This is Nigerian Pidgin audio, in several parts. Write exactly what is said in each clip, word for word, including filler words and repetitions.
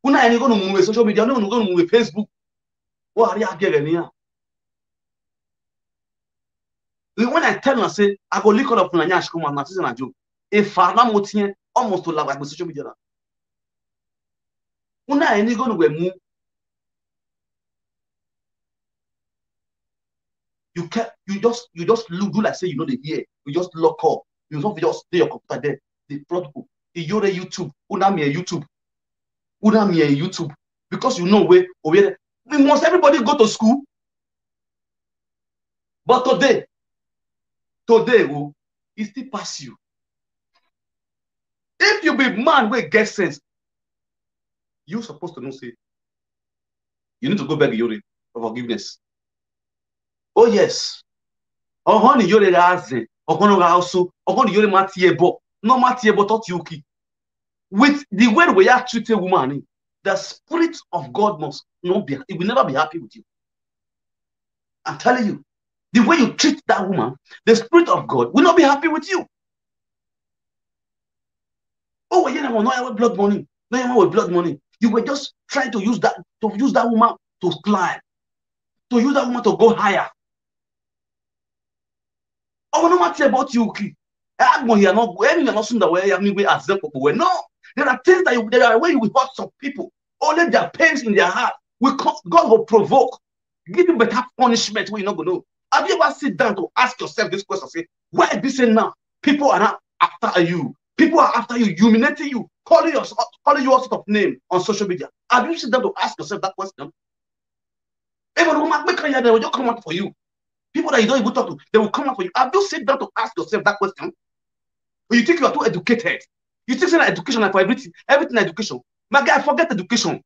Una any go no move social media, no go no move Facebook. What are you getting here? When I tell her, say, I go lick all of una nyash come out, na sister na joke. If I na motie, almost to laugh like social media. Una any go no move. You can you just you just look do like say you know the here. You just lock up. You don't just stay your computer there. The product. Iyore YouTube. Una me YouTube. Una me YouTube. Because you know where over there. We must everybody go to school. But today, today, oh, it still pass you. If you be man wey get sense, you supposed to know say you need to go beg Iyore for forgiveness. Oh yes. Ohon Iyore ga aze, ohon ga oso, ohon Iyore ma tie bo, no ma tie bo tot yuki. With the way we are treating woman, the spirit of God must not be, it will never be happy with you. I'm telling you, the way you treat that woman, the spirit of God will not be happy with you. Oh, well, you know, no, I want blood money. No, you want blood money. You were just trying to use that to use that woman to climb, to use that woman to go higher. Oh, no matter about you, okay. Agbon here no go. Any no soon that way, I mean, we as them people. No, there are things that you, there are way you will hurt some people. Only their pains in their heart will come, God will provoke, give you better punishment when you not go know. Have you ever sit down to ask yourself this question? Say, why is this say now? People are not after you. People are after you, humiliating you, calling you, calling you all sort of name on social media. Have you sit down to ask yourself that question? Even the woman make her, they will just come out for you. People that you don't even talk to, they will come out for you. Have you sit down to ask yourself that question? Or you think you are too educated? You think say na education na for everything, everything na education. My guy, forget education.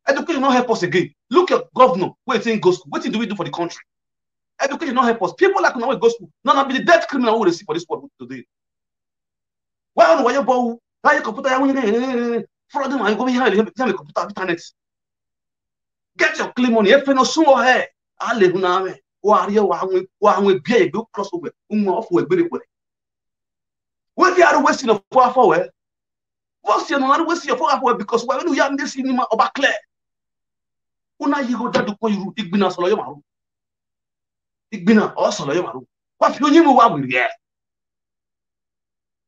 Education no help us again. Look your governor, wetin go school, wetin do we do for the country? Education no help us. People like una wey go school, no, no be the dead criminal wey we dey see for this world today. Why on why you bow? Why you computer? Why you follow them? You go behind them, them computer, internet. Get your clean money. If you no soon or hey, I live now. Why are you? Why we? Why we? Be a big cross over. Um, off we be. Where they are wasting of power for where? What's your man wasting your power for? Because why do you have this in my over clear? Una you go that do you igbina solo yo maru. Igbina or solo yo maru. What you need more with here?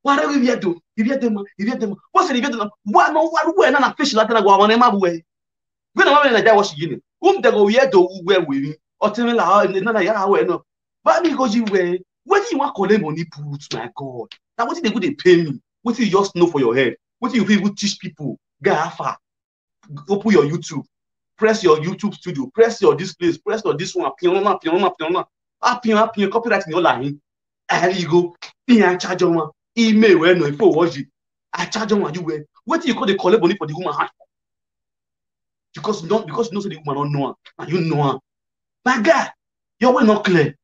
Whatever we do, if you do, if you do, what's the if you do? Why no? Why we na fish like that? Why na ma we? We na ma na that was you. Um, they go we do we we. Or tell me la na na ya we no. But me go you we. What do you want collect money put? My God, now what they go they pay me? What you just know for your head? What you people teach people? Gafa. Open your YouTube, press your YouTube studio, press your this place, press your this one, piona, piona, piona, apion, apion, copyright ni ola hin. Arigo, pian charge on, email where no info was you. I charge on you where. What do you call the collect money for the woman hand? Because not because you know say the woman don't know her, and you know her. My guy, your way not clear.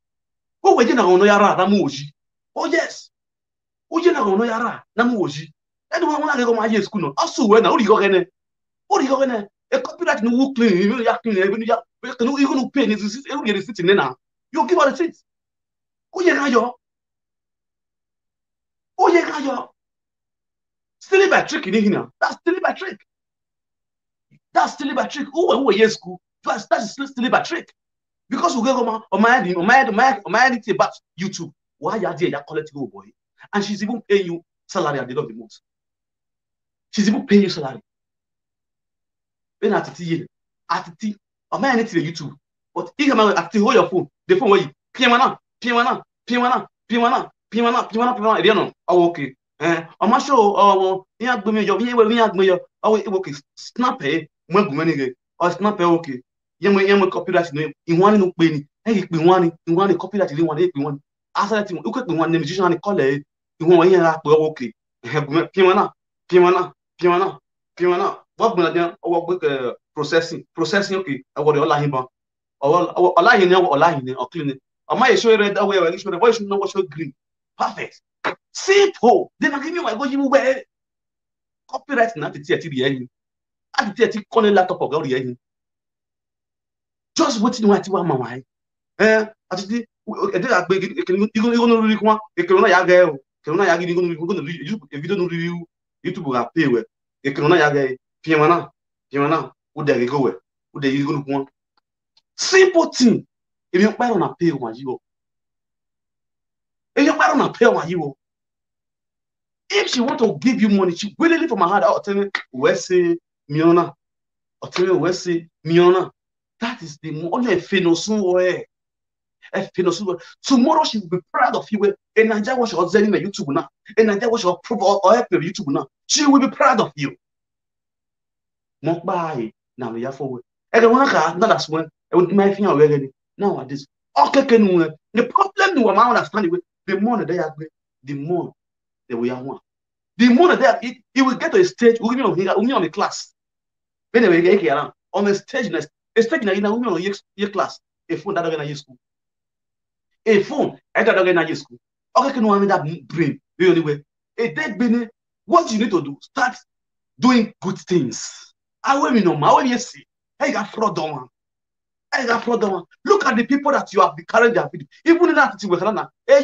Who were you now on your ramu oji? Oh yes. Who you now on your ramu oji? That one when I go my year school no. Also where now? Who you go gene? Who you go gene? A copyright no work clean. You know you clean. You know you can even pay. You get the city now. You give her the seat. Who you now yo? Who you now yo? Stealing by trick in here. That's stealing by trick. That's stealing by trick. Who who were year school? That's that's still stealing by trick. Because we go on my head, on my head, on my head, on my head about YouTube. Why you are there? You're collecting, oh boy, and she's even paying you salary at the end of the month. She's even paying you salary. When at the year, at the on my head to the YouTube, but if I'm at the hold your phone, the phone where you piemana, piemana, piemana, piemana, piemana, piemana, piemana. You know, oh okay. Eh, on my show, oh, yeah, give me your, yeah, well, yeah, give me your, oh, okay, snap eh, when go many, or snap eh, okay. Yeah, my yeah, my copyright no. In one no pay ni. Hey, you pay one, in one copyright, you want to pay one. After that thing, you could be one musician and call it. You want to hear that, okay. Piemana, piemana, piemana, piemana. What gonna do? Our work uh, processing, processing. Okay, I want all him. All all him, all him, or clean it. Am I show red away? I show the voice. No, what show green? Perfect. Simple. Then I give you my go you where copyright na ti ti e ti ri eyin. A ti ti e ti kọ́ni laptop ọ̀gá ò ri eyin. Just wetin wa ti wa ma wa. Eh, a ti ti e de agbe igun igun no ri kuma, e ke na ya ge o. Ke na ya gi igun igun ri video no ri YouTube ga pay we. E ke na ya ge fi wa na. You know now, who they go where? Who they go one? Simple thing. If you buy on a pay one you, if you buy on a pay one you, if she want to give you money, she willingly from her heart, I'll tell me, where say Miona, I'll tell me, where say Miona. That is the more you feel no soon way. If you know soon, tomorrow she will be proud of you. And Nigeria watch your Zenny YouTube now. And Nigeria watch your proof or, or help your YouTube now. She will be proud of you. Mokbai, now we are forward. And the one can not as well. I would my finger already. Nowadays, okay, can we? The problem you want understand the way. The more they are, the more they will have one. The more that it, it will get to a stage, we will be on the class. Anyway, get here on a stage next, a stage na in a women on your class. A phone that in your school. A phone, I got in your school. Okay, can one that brain? Anyway, a dead bene. What you need to do? Start doing good things. I will be no, I will be see. Hey, got fraud on. Hey, got fraud on. Look at the people that you have been carrying their video. Even in that thing with Hannah, a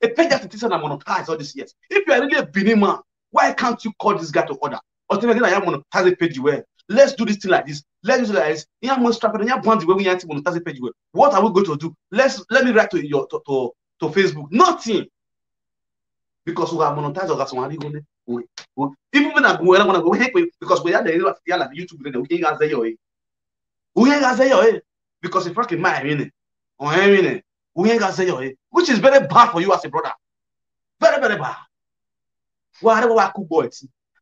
page that is on monetize all these years. If you are really a Benin man, why can't you call this guy to order? Or tell me, I am monetize the page well. Let's do this thing like this. Let's do it like this. Yeah, most traffic, yeah, brand the way we have to monetize the page well. What are we going to do? Let's let me write to your to, to, to Facebook. Nothing. Because we are monetized or somebody going. Even when I go, when I go, because we had the yeah, like YouTube, we can't say your, we can't say your, because if fucking my minute or any minute, we can't say your, which is very bad for you as a brother. Very, very bad. Why do I cook boy?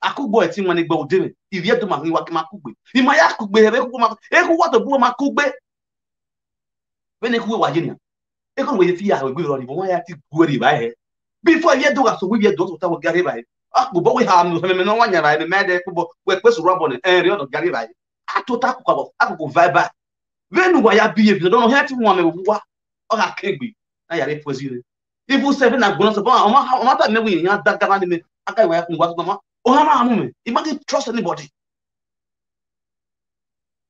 I cook boy thing when it go dinner. If you do my work, my cook. If my cook be, who want to do my cook be? When they cook Virginia, they come with the fear we go on. But why I think go by here? Before you do that, so we do to tell Gary by. Ah, but we have no, no one by the mad, but we're supposed to rub on it and the other Gary by. I told Taku about, I could go vibe back. When do I behave? You don't know how to want me. What? Oh, I can't be. I had a poison. If you seven are going to, oh, my, my, my, me, I can't wait. Oh, my, imagine trust anybody.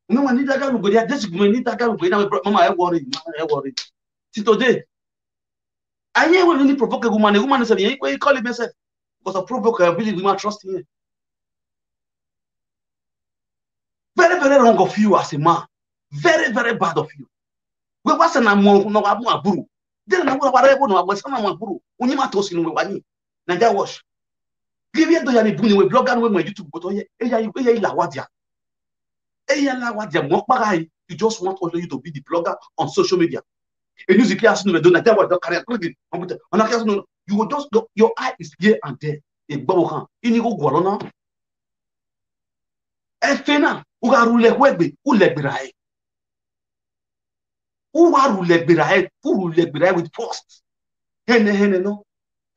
No, I need that guy who go there. This woman need that guy who go there. Mama, I worry. Mama, I worry. See today, I hear when you provoke a woman, a woman is a, he call him himself. Because I provoke, I believe we might trust him. Very, very wrong of you as a man. Very, very bad of you. We was an among no abu aburu. Then I would have no abu sana aburu. Unima tosin we wani. Naja wash. Give you the yani buni we blogger we my YouTube but oh yeah, yeah, yeah, la wadia. Eya la wadia mo pagai. You just want only you to be the blogger on social media. A music class no do na that was the career credit. On a class no, you will just go, your eye is here and there. A bubble can. Ini go gwalona. Efena, ugaru legwegbe, ulegbirae. Ugaru legbirae, uru legbirae with post. Hene hene no.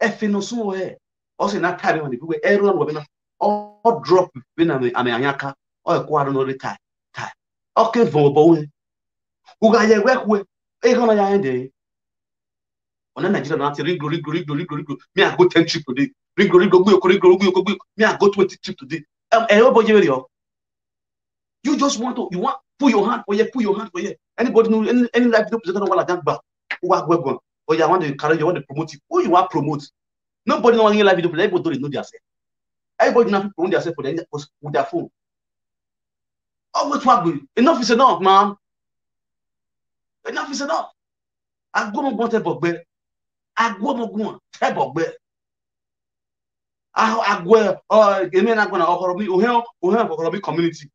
Efena so he. O se na time when people everyone we na all drop we na me ame anyaka. O ko aro no retire. Tie. Okay, vo bo we. Uga ye we kwe. E gona ya ende. On Nigeria na rigro rigro rigro rigro rigro. Me I go ten trip today. Rigro rigro go rigro rigro go. Me I go twenty trip today. Um, e o bo ye yo. You just want to, you want put your hand for here, put your hand for here. Anybody know any, any live video presenter wala jangba? Who are going? Oh yeah, I want to carry you, want to promote you. Who you want promote? Nobody know any live video presenter. Everybody don't know themselves. Everybody know people promote themselves for their with their phone. Always work with enough is enough, man. Enough is enough. Agbomogun tẹ bọ̀gbẹ́. Agbomogun tẹ bọ̀gbẹ́. Agwe or eme na gona Okoromi, Ohe Ohe Okoromi community.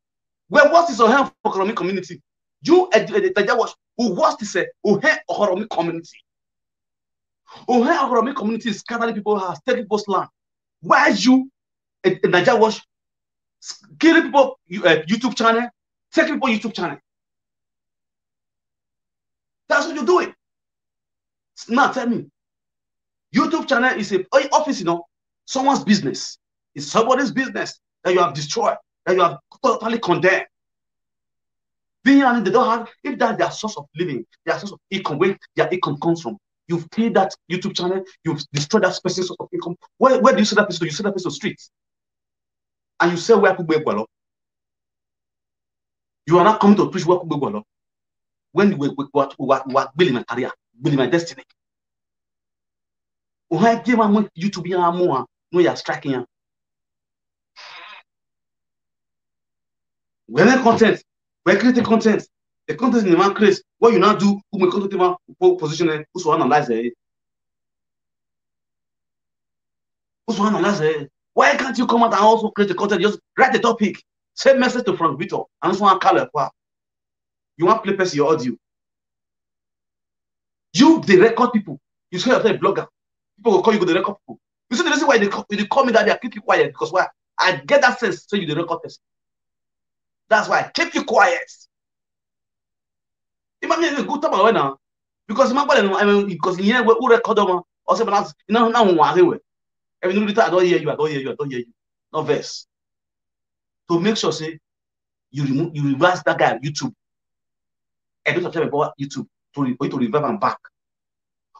Well, what is Ohe Okoromi community? You educated watch. Who was to say Ohe Okoromi community? Ohe Okoromi community is scattering people house, taking people's land. Why you a Naija watch killing people uh, YouTube channel, taking people YouTube channel? That's what you're doing. Now tell me, YouTube channel is a office, you know, someone's business. It's somebody's business that you have destroyed, that you have totally condemned. Being they don't have, if that's their source of living, their source of income, where their income comes from, you've killed that YouTube channel, you've destroyed that person's source of income. Where, where do you see that person? You see that person on the street. And you say, where could we go? You are not coming to preach where could we go? When we we we we we building my career, building my destiny. Why give my YouTube here more? No, you're striking him. We're not content. We're creating content. The content in the man creates. What you now do, who may content man po- position eh, who should analyze it. Who should analyze it. Why can't you come out and also create a content? Just write the topic. Send message to Frank Victor. And also want to call it. You want to play person your audio. You the record people. You say you're a blogger. People will call you go the record people. You see the reason why they call, they call me that they are keep you quiet because why? I get that sense so you the record person. That's why I keep you quiet. Imagine if you go talk about now because my brother, I mean, because in here we record them or something else. You know now why anyway. Every little I don't hear you, I don't hear you, I don't hear you. No verse. To make sure say you remove you reverse that guy on YouTube. I don't have about YouTube to re- for you to revive am back.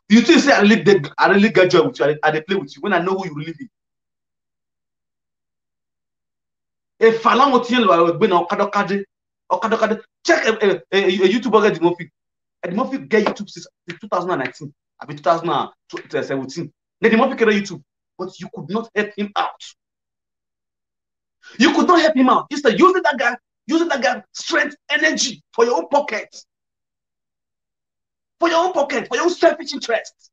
You think say I really dey I really get joy with you, I, I dey play with you when I know who you really be. If I long with you, I will be now Okada Okada Okada Okada. Check a, a, a, a YouTuber get Edimofi. Edimofi get YouTube since two thousand nineteen. I mean two thousand seventeen. Then Edimofi get YouTube, but you could not help him out. You could not help him out. Instead, using that guy, using that guy strength, energy for your own pocket, for your own pocket, for your own selfish interest.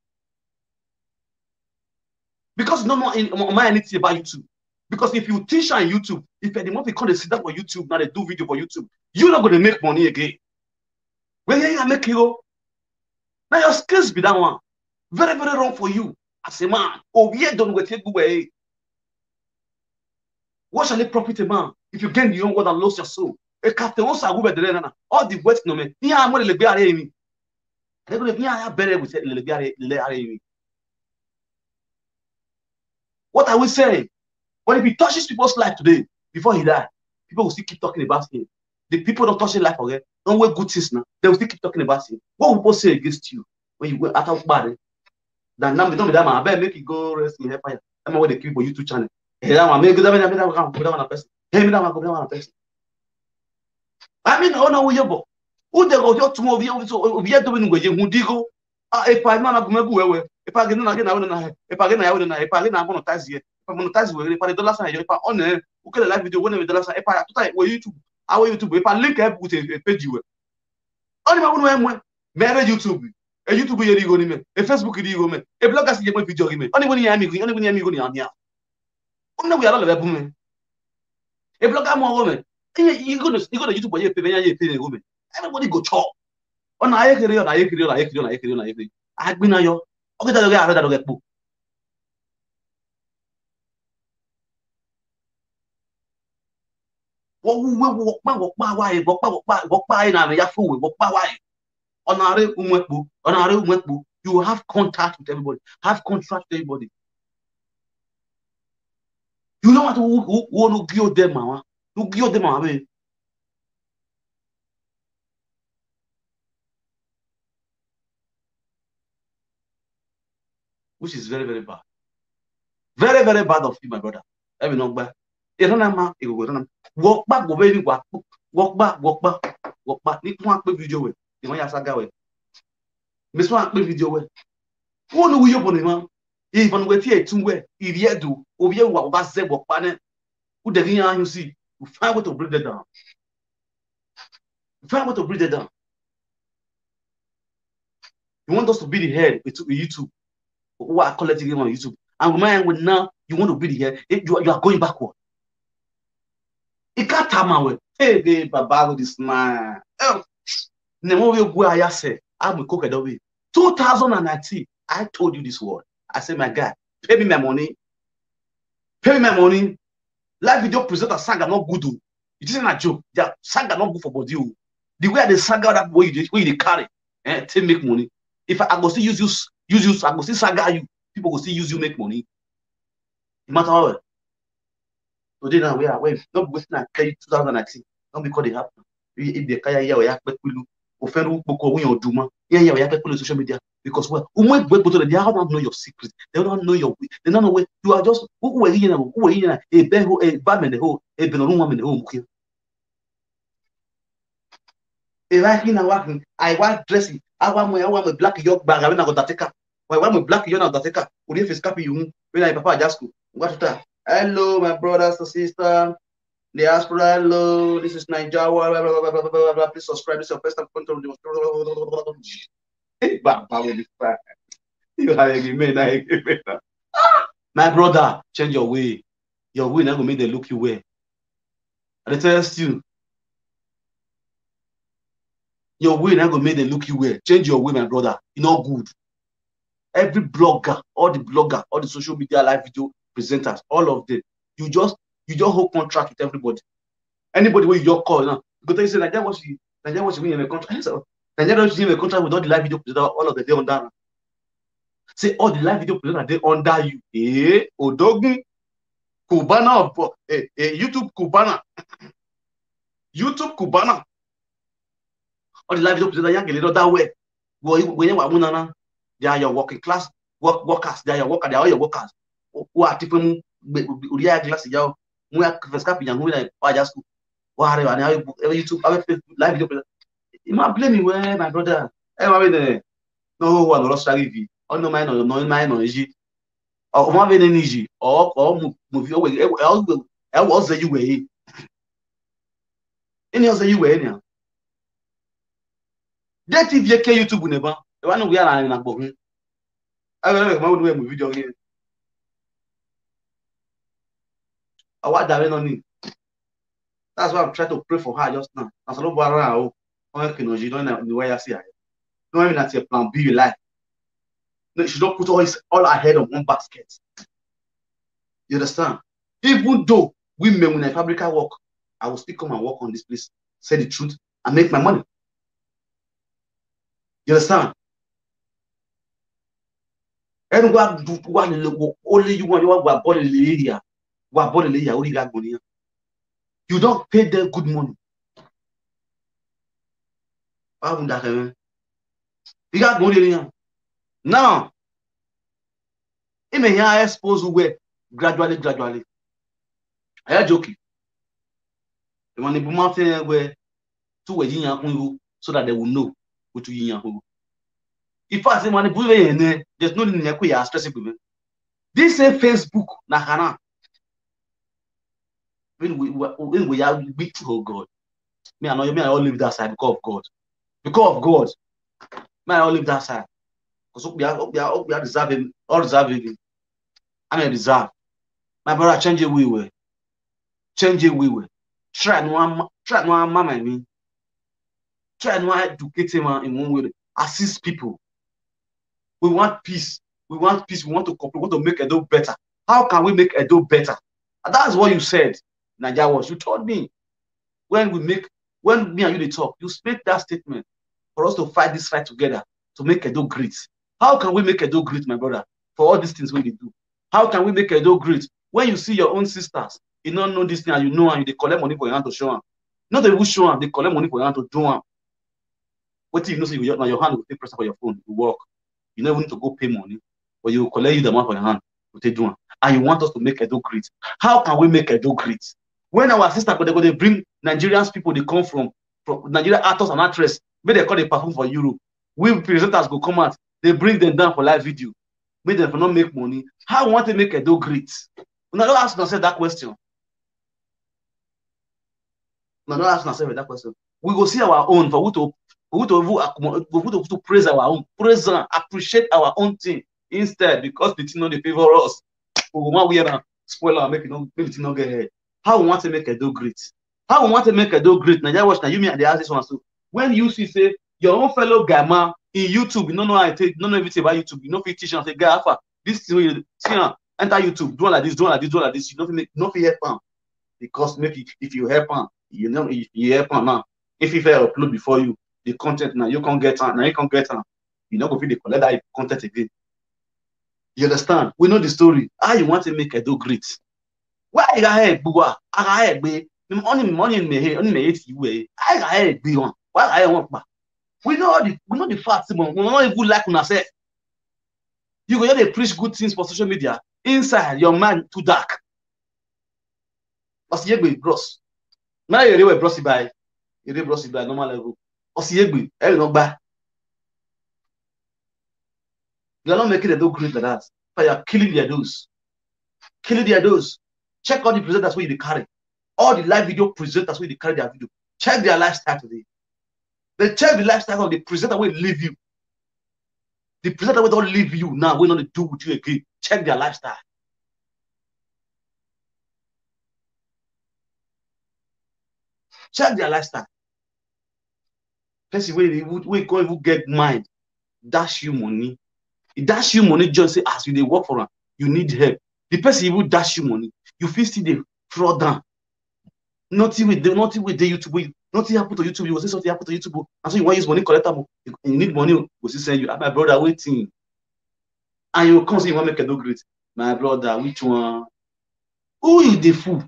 Because you don't know in, mind anything about YouTube. Because if you teach on YouTube, if Edimofi come dey sit down for YouTube now, they do video for YouTube, you not gonna make money again. When you make you, now your skills be that one. Very very wrong for you as a man. Oh yeah, don't go take away. What shall it profit a man if you gain the whole world and lose your soul? A captain wants a woman there now. All the west no me. Yeah, I'm gonna be a me. I don't know if yeah, I better with it. What are we saying? But if he touches people's life today, before he died, people will still keep talking about him. The people don't touch him life again. Don't wear good things now. They will still keep talking about him. What will people say against you when you go after bad? Then now, don't be that man. I better make you go rest in hellfire. I'm away the people YouTube channel. Hey, that one, make that one, make that one, go that one person. Hey, me that one, go that one person. I mean, oh no, we yebo. Who they go your tomorrow? We yebo so we yebo doing go ye hundigo. Ah, if I man go megu wewe. If I get na get na na. If I get na na. If I get na monetize here. If I monetize we. If I dollar sign. If I on eh. Who can live video when we dollar sign. If I after we YouTube. Our YouTube. If I link up with a page you. Only my one way. Mere YouTube. A YouTube ye go ni me. A Facebook ye go me. A blogger ye video me. Only when you me. Only when you ni anya. Only we are all a boom. A blogger more woman. You go to you go to YouTube ye pay ye pay go me. Everybody go chop. Ona ayekere, ona ayekere, ona ayekere, ona ayekere, ona ayekere. Agbina yo. Oge da doge ara da doge po. Wo wo wo pa wo pa wa e, wo pa wo pa wo pa e na ya fo we, wo pa wa e. Ona re umwe po, ona re umwe po. You have contact with everybody. Have contract with everybody. You know what? Who who who no give them mama? Who give them mama? Which is very very bad. Very very bad of you, my brother. Let me not buy. Iran ma, it will run. Walk back, go baby, walk, walk back, walk back, walk back. Ni kuma pe video we. Ni wan ya saga we. Mi so pe video we. Wo no wo yo boni ma. Even we tie tun we. Iri edu. Obi e wa ba ze walk pa ne. Who dey hear you see? You find way to bring them down. You find way to bring them down. You want us to be the head with with YouTube. Who are collecting on YouTube. And we mind when now you want to be the head, eh, you, you are going backward. It can't time away. Hey, hey, Baba with this smile. Oh, Nemo will go I say, I'm a cook at the way. two thousand nineteen, I told you this word. I said, my God, pay me my money. Pay me my money. Live video presenter saga not good. Oh. It isn't a joke. Their saga not good for body. Oh. The way they saga that way you, way they carry, eh, take make money. If I, I go still use you, use you, I go still saga you. People go still use you make money. No matter how. Today now we are when not be wetin I tell you two thousand nineteen. Not because they happen. If they carry here we are pekulu. Ofenu poko we on duma. Yeah, yeah, we are pekulu social media because well, umwe gbe to they don't know your secret. They don't know your way. They don't know where you are just who were you know, who were you know, a ben ho, a bam in the hole, a ben on one in the hole. If I in a working, I want dressing. I want my, I want my black York bag. I want to go take up. Why want my black York now take up? What if it's copy you? When I papa just go. What to tell? Hello, my brothers and sisters. Diaspora, hello, this is Nigeria. Blah, blah, blah, blah, blah, blah, blah. Please subscribe. This is your first time. Hey, Baba, will be fine. You are a man, I agree with that. Ah, my brother, change your way. Your way not gonna make them look you well. I dey tell you, your way not gonna make them look you well. Change your way, my brother. You not good. Every blogger, all the blogger, all the social media live video presenters, all of them, you just you just hold contract with everybody. Anybody wey you just call now, you go tell you say Naija watch you, Naija watch you win a contract. Naija watch you win a contract with all the live video presenters, all of them dey under. Say all the live video presenters dey under you. Eh, Odogun, Cubana of eh, eh, YouTube Cubana, YouTube Cubana. All the live video presenters, young lady, that way. Well, when you are woman, they are your working class work workers. They are your workers. They are all your workers. Who are people who are glass yao? Who are first cap in who like why just who are you and how you book every YouTube, every Facebook live video presenter. You might blame me, well, my brother. Hey, my brother. No one lost T V. Oh no, my no, no, my no, is it? Or one very energy or or movie. Oh, wait, I was there you were. Any other you were anyhow. They T V K YouTube never. They want to wear an agbon. I don't know if my video here. I want that no need. That's why I'm trying to pray for her just now. As I don't know around. Oh, you know, you don't know where I see her. No, I mean that's a plan B life. No, she don't put all his all her head on one basket. You understand? Even though women when I fabricate work, I will still come and work on this place, say the truth, and make my money. You understand? And what do what only you want you want what body area. What body area, what you got money? You don't pay them good money. Why would that happen? You got money area. Now, it may here expose where gradually, gradually. I am joking. The money Buma thing where two were in so that they will know what to yin. In fact, the money Buma, there's no need to stress it. This same Facebook, na hana. When we when we are weak, oh God. Me, I know me, I all leave that side because of God. Because of God. Me, I all leave that side. Because we are we are we are deserving, all deserving. I may deserve. My brother, change it we way. Change it we way. Try no am- try no am- my me. Try no educate him in one way. Assist people. We want peace. We want peace. We want to cooperate. We want to make Edo better. How can we make Edo better? And that's what you said, Naija was. You told me when we make when me and you dey talk, you make that statement for us to fight this fight together to make Edo great. How can we make Edo great, my brother? For all these things we dey do, how can we make Edo great? When you see your own sisters, you don't know this thing and you know and you dey collect money for your hand to show am. Not even show am, they collect money for your hand to do am. What if you know say you- now your hand will take press for your phone, you work. You never need to go pay money, but you collect you the amount for your hand to take do am. And you want us to make Edo great. How can we make Edo great? When our sister go they go they bring Nigerians people they come from from Nigeria actors and actress, make they call they perform for Europe. We presenters go come out, they bring them down for live video, make them for not make money. How we want to make Edo great? Now don't ask yourself that question. Now don't ask yourself that question. We go see our own for who to for who to who to, who to, who to praise our own, praise and appreciate our own thing instead because the thing not the favor us. We go one way and spoil our make it no make it not get ahead. How we want to make Edo great? How we want to make Edo great? Now, watch now. You mean the ask this one so when you see say your own fellow guy man in YouTube, you don't know how I take, you don't know everything about YouTube. You know, fit teach and say, guy, Alpha, this thing you see, uh, enter YouTube, do like this, do like this, do like this. You don't make, no fit help am because make it, if you help am, you know, if you help am now, if he fair upload before you, the content now you can't get am, now you can't get am. You not go fit dey collect that content again. You understand? We know the story. How you want to make Edo great? Why I got head, bua? I got head, babe. Money, money in my head, only my head you way. I got head, be one. Why I want back? We know the we know the facts, but we not even like una say. You go there, they preach good things for social media. Inside, your mind too dark. Osiyegbe bros. Now you dey bros by. You dey bros by normal level. Osiyegbe, eh, no gba. You are not making Edo great like that. But you are killing their dues. Killing their dues. Check all the presenters where you dey carry. All the live video presenters wey dey carry their video, check their lifestyle today. They check the lifestyle of the presenter wey leave you. The presenter wey don leave you now, wey no dey do with you again. Check their lifestyle. Check their lifestyle. Person wey dey even, wey come even get mind, dash you money. He dash you money just say as you dey work for am, you need help. The person even dash you money, you fit still dey fraud am. Nothing wey dey, nothing wey dey YouTube, wey, nothing happen to YouTube, you go say something happen to YouTube o. And so you wan use money collect am o. You, you need money o, go still send you. Ah, my brother, wetin? And you come say you wan make Edo great. My brother, which one? Who you dey fool?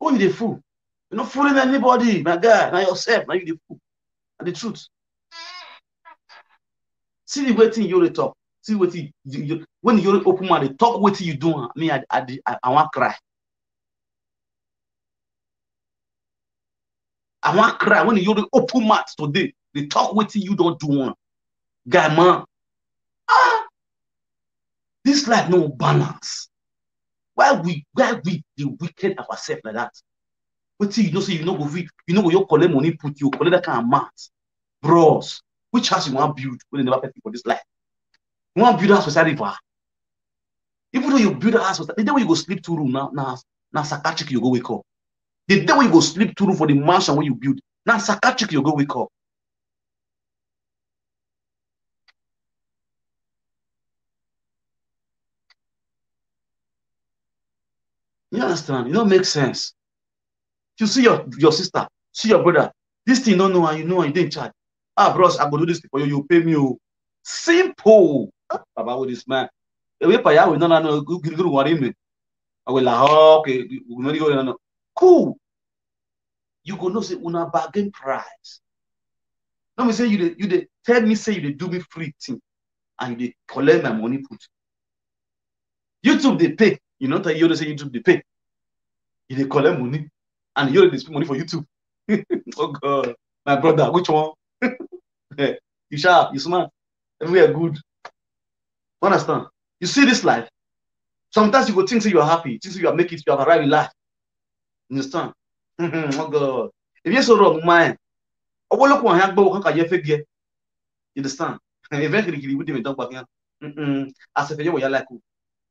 Who you dey fool? You no fooling anybody, my guy. Na yourself, na you dey fool. Na the truth. See the wetin you dey talk. See wetin you, you, when you open mouth, dey talk wetin you do. Ah, me, I, I, I, I wan cry. I wan cry when you dey open mouth today. Dey talk wetin you don do one. Guy man, ah, this life no balance. Why we, why we dey wicked ourselves like that? Wetin you know say you no go fit, you no go, you collect money put, you collect that kind of amount. Bros, which house you wan build when you never pay for this life? You wan build house for Sariva? Even though you build a house, the day when you go sleep two room now, now, now psychiatric you go wake up. The day when you go sleep two room for the mansion when you build, now psychiatric you go wake up. You understand? It don't make sense. You see your, your sister, see your brother. This thing don't know and you know and you dey in charge. Ah, bros, I go do this thing for you. You pay me. Oh. Simple. Ah, Baba, with this man. The way Paya will not know, I will like, oh, okay, we no dey go, no, no. Cool. You go know say una bargain price. No me say you dey, you dey tell me say you dey do me free thing and you dey collect my money put. YouTube dey pay. You know tell you say YouTube dey pay. You dey collect money and you dey spend money for YouTube. Oh God, my brother, which one? Eh, you sharp, you smart, everywhere good. You understand? You see this life. Sometimes you go think say you are happy, think say you are make it, you have arrived in life. You understand? Oh God, if you so wrong, man. Owo lo ko han gbo kan ka ye fe ge. You understand? Eventually, you will do it. Don't back here. As if you were like,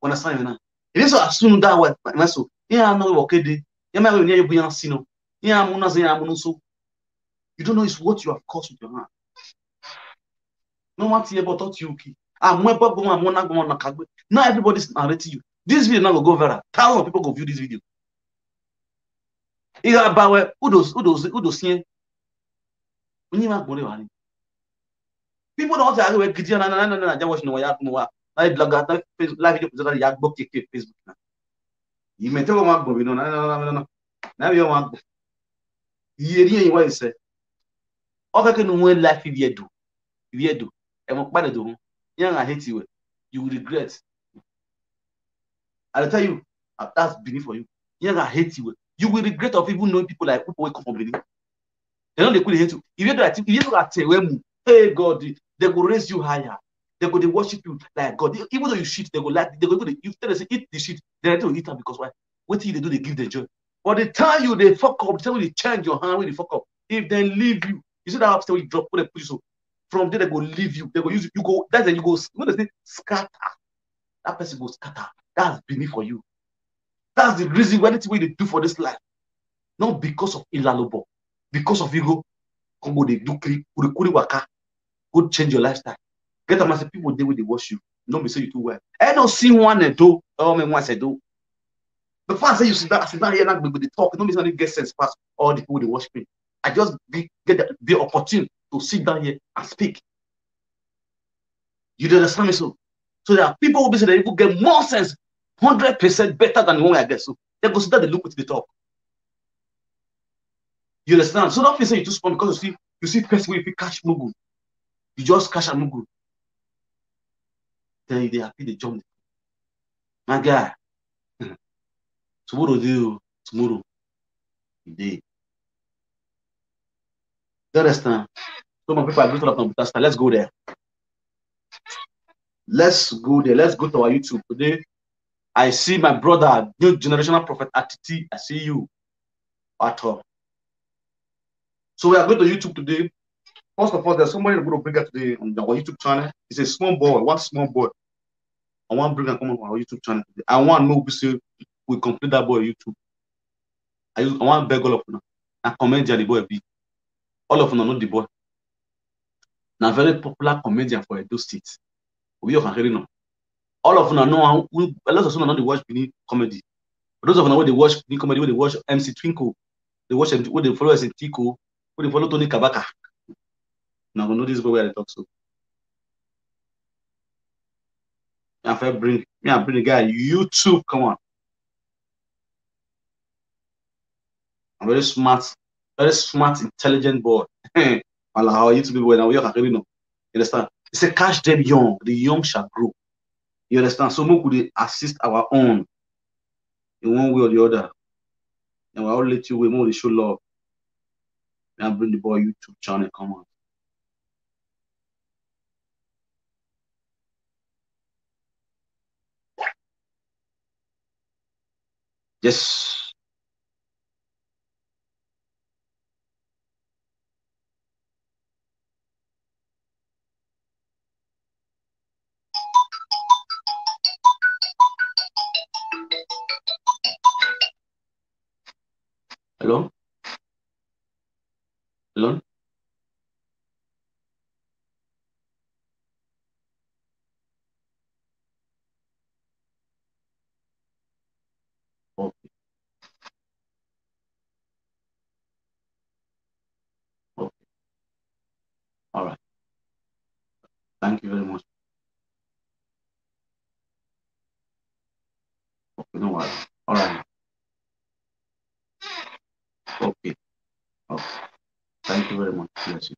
understand now. If you so as soon that way, na so. Yeah, no work day. Yeah, my way you be sino. Yeah, muna say, yeah, muna so. You don't know it's what you have caused with your hand. No one thing about thought you key. I'm more about going, I'm not going to kagbe. Now everybody's narrating you. This video now go go viral. Thousands of people go view this video. Iga bawe, who does, who does, who does here? Onye ma gbore wa ni. People don't say, "I will get you, na, na, na, na, na, just watch no, ya, no, wa." Na blogger, na Face-, live video, presenter, ya, go kick, kick Facebook na. You may tell one go, you know, na, na, na, na, na. Now you want go. You hear what you say? Okay, can we life if you do? If you do, and what do? Yeah, I hate you. You will regret. I tell you, uh, that's Benin for you. Yeah, I hate you. You will regret of even knowing people like people wey come from Benin. They don't dey quickly hate you. If you do that, if you do that, eh, when, hey God, they go raise you higher. They go dey worship you like God. Even though you shit, they go like, they go even dey, you tell them say eat the shit. They don't eat am because why? Wetin you dey do, they give them joy. But the time you dey fuck up, the time you dey change your hand, when you fuck up, if they leave you, you see that upstairs when you drop, when they put you so, from there they go leave you. They go use you. You go, that's when you go, when they say scatter, that person go scatter. That's Benin for you. That's the reason why anything wey you dey do for this life, not because of ilalobo, because of ego. Come go dey do kiri, kuri kuri waka. Go change your lifestyle. Get am as people dey wey dey watch you. No be say you too well. I no see one Edo, oh me one Edo. Before I say you sit down, sit down here now, we dey talk. No be say you get sense pass all the people dey watch me. I just be, get the, be opportune to sit down here and speak. You dey understand me so? So there are people who be say they even get more sense, hundred percent better than the one I get. So they go sit down, they look wetin they talk. You understand? So don't feel say you too small because you see, you see person wey you fit catch mugu. You just catch a mugu. Then you dey happy, dey jump. My guy, tomorrow dey o, tomorrow e dey. You understand? So my people, I greet all of them. Let's go there. Let's go there. Let's go to our YouTube today. I see my brother, new generational prophet Atiti. I see you at all. So we are going to YouTube today. First of all, there's somebody we're going to bring out today on our YouTube channel. It's a small boy, one small boy. I want to bring him come on our YouTube channel today. I want to know we say we complete that boy YouTube. I, use, I want to beg all of you now. Now comment the boy be. All of you know the boy. Now very popular comedian for Edo State. We are hearing now. All of you know, we, a lot of you know they watch Benin comedy. But those of you know they watch Benin comedy, when they watch M C Twinkle, they watch M C, when they follow M C Twinkle, when they follow Tony Kabaka. Now we know this boy where they talk so. I bring me, I bring the guy YouTube. Come on. I'm very smart, very smart, intelligent boy. Ala how YouTube people now we are really know. You understand? They say catch them young, the young shall grow. You understand? So we could assist our own in one way or the other. And I'll let you wait more to show love. And bring the boy YouTube channel. Come on. Yes. Hello? Hello? Okay. Okay. All right. Thank you very much. Okay, no worry. All right. Okay. Okay. Thank you very much. Bless you.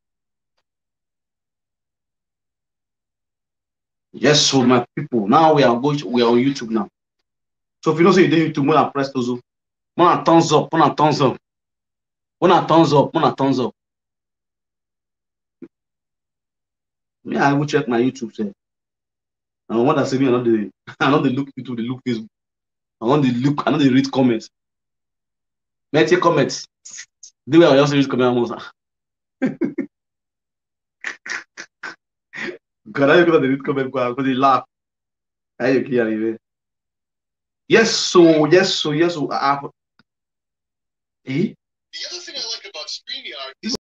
Yes, so my people, now we are going. We are on YouTube now. So if you don't say you do YouTube, when I press those, when I thumbs up, when I thumbs up, when I thumbs up, when I thumbs up. Me, I will check my YouTube. Sef. And what I say, me, I don't dey, I don't dey look YouTube, dey look Facebook. I don't dey look, I don't dey read comments. Me take comments. The way I just read comments, almost. God, I go dey read comments, go, go dey laugh. I you kill me. Yes, so yes, so yes, so I, eh? The other thing I like about StreamYard is